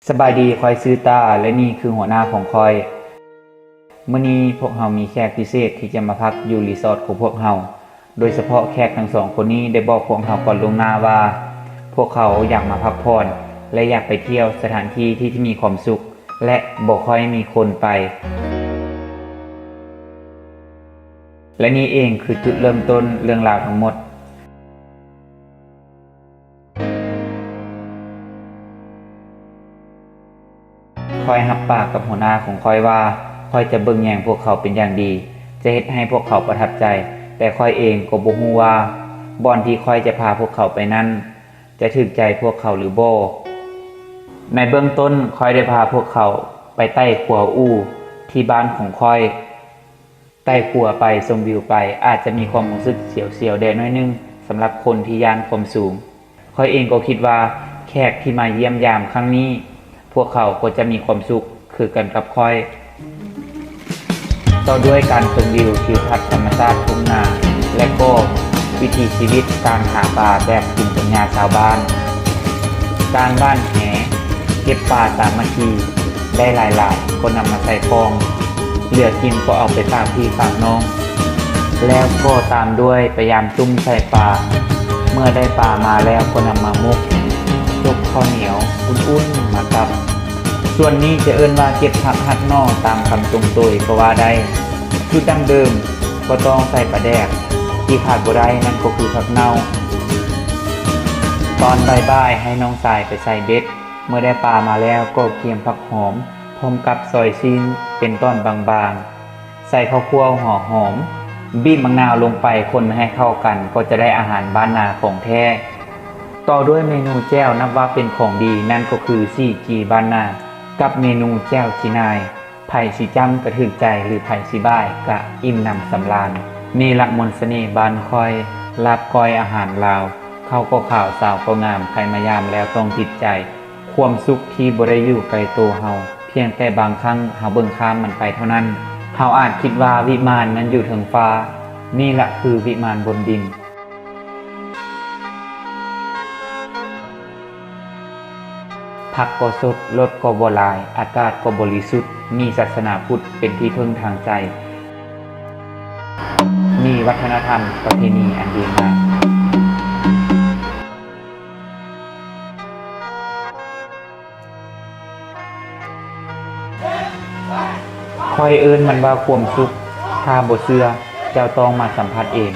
ສະບາຍດີ, ຂ້ອຍຊື່ຕ້າ ແລະ ນີ້ຄືຫົວໜ້າຂອງຂ້ອຍ. ມື້ນີ້ພວກເຮົາມີແຂກພິເສດທີ່ຈະມາພັກຢູ່ຣີສອດຂອງພວກເຮົາ. ໂດຍສະເພາະແຂກທັງສອງຄົນນີ້ໄດ້ບອກພວກເຮົາກ່ອນລ່ວງໜ້າວ່າ ພວກເຂົາຢາກມາພັກຜ່ອນ ແລະ ຢາກໄປທ່ຽວສະຖານທີ່ທີ່ ທີ່ມີຄວາມສຸກ ແລະ ບໍ່ຄ່ອຍມີຄົນໄປ. ແລະ ນີ້ເອງຄືຈຸດເລີ່ມຕົ້ນເລື່ອງລາວທັງໝົດ. ຂ້ອຍຮັບປາກກັບຫົວໜ້າຂອງຂ້ອຍວ່າ ຂ້ອຍຈະເບິ່ງແຍງພວກເຂົາເປັນຢ່າງດີ, ຈະເຮັດໃຫ້ພວກເຂົາປະທັບໃຈ, ແຕ່ຂ້ອຍເອງກໍບໍ່ຮູ້ວ່າບ່ອນທີ່ຂ້ອຍຈະພາພວກເຂົາໄປນັ້ນ ຈະຖືກໃຈພວກເຂົາຫຼືບໍ່. ໃນເບື້ອງຕົ້ນ, ຂ້ອຍໄດ້ພາພວກເຂົາໄປໄຕ່ຂົວອູ່ທີ່ບ້ານຂອງຂ້ອຍ. ໄຕ່ຂົວໄປຊົມວິວໄປ ອາດຈະມີຄວາມຮູ້ສຶກສຽວໆແດ່ໜ້ອຍໜຶ່ງ ສຳລັບຄົນທີ່ຢ້ານຄວາມສູງ. ຂ້ອຍເອງກໍຄິດວ່າແຂກທີ່ມາຢ້ຽມຢາມຄັ້ງນີ້ ພວກເຂົາກໍຈະມີຄວາມສຸກຄືກັນກັບຂ້ອຍ. ຕໍ່ດ້ວຍການຊົມວິວທິວທັດທຳມະຊາດທົ່ງນາ ແລະ ກໍວິຖີຊີວິດການຫາປາແບບພູມປັນຍາຊາວບ້ານ. ການຫວ່ານແຫ ເກັບປາສາມັກຄີ ໄດ້ຫຼາຍໆ ກໍນຳມາໃສ່ກ່ອງ, ເຫຼືອກິນກໍເອົາໄປຝາກພີ່ຝາກນ້ອງ, ແລ້ວກໍຕາມດ້ວຍໄປຍາມຕຸ້ມໃສ່ປາ. ເມື່ອໄດ້ປາມາແລ້ວກໍນຳມາໝົກ, ຈົກເຂົ້າໜຽວອຸ່ນໆມາກັບ. ສ່ວນນີ້ຈະເອີ້ນວ່າເກັບຜັກຫັກໜໍ່ຕາມຄຳຊົງໂຕຍກໍວ່າໄດ້. ສູດດັ້ງເດີມກໍຕ້ອງໃສ່ປາແດກ, ທີ່ຂາດບໍ່ໄດ້ນັ້ນກໍຄືຜັກເນົ່າ. ຕອນບ່າຍໆໃຫ້ນ້ອງຊາຍໄປໃສ່ເບັດ. ເມື່ອໄດ້ປາມາແລ້ວກໍກຽມຜັກຫອມ ພ້ອມກັບຊອຍຊີ້ນເປັນຕອນບາງໆ, ໃສ່ເຂົ້າຂົ້ວຫົວຫອມ, ບີບໝາກນາວລົງໄປຄົນໃຫ້ເຂົ້າກັນ ກໍຈະໄດ້ອາຫານບ້ານນາຂອງແທ້. ຕໍ່ດ້ວຍເມນູແຈ່ວ ນັບວ່າເປັນຂອງດີ, ນັ້ນກໍຄື ຊີຈີ ບ້ານນາ ກັບເມນູແຈ່ວຂີ້ນາຍ. ໃຜຊິຈ້ຳກະຖືກໃຈ ຫຼື ໃຜຊິບາຍກະອີ່ມໜຳສຳລານ. ນີ້ລະມົນສະເໜ່ບ້ານຂ້ອຍ, ລາບກ້ອຍອາຫານລາວ, ເຂົ້າກໍຂາວ ສາວກໍງາມ, ໃຜມາຢາມແລ້ວຕ້ອງຕິດໃຈ. ຄວາມສຸກທີ່ບໍ່ໄດ້ຢູ່ໃກ້ໂຕເຮົາ, ພຽງແຕ່ບາງຄັ້ງເຮົາເບິ່ງຂ້າມມັນໄປເທົ່ານັ້ນ. ເຮົາອາດຄິດວ່າວິມານນັ້ນຢູ່ເທິງຟ້າ, ນີ້ລະຄືວິມານບົນດິນ. ຜັກກໍສົດ, ລົດກໍບໍ່ຫຼາຍ, ອາກາດກໍບໍລິສຸດ, ມີສາສະໜາພຸດເປັນທີ່ເພິ່ງທາງໃຈ, ມີວັດທະນະທຳປະເພນີອັນດີງາມ. ຂ້ອຍເອີ້ນມັນວ່າຄວາມສຸກ, ຖ້າບໍ່ເຊື່ອ, ເຈົ້າຕ້ອງມາສຳຜັດເອງ.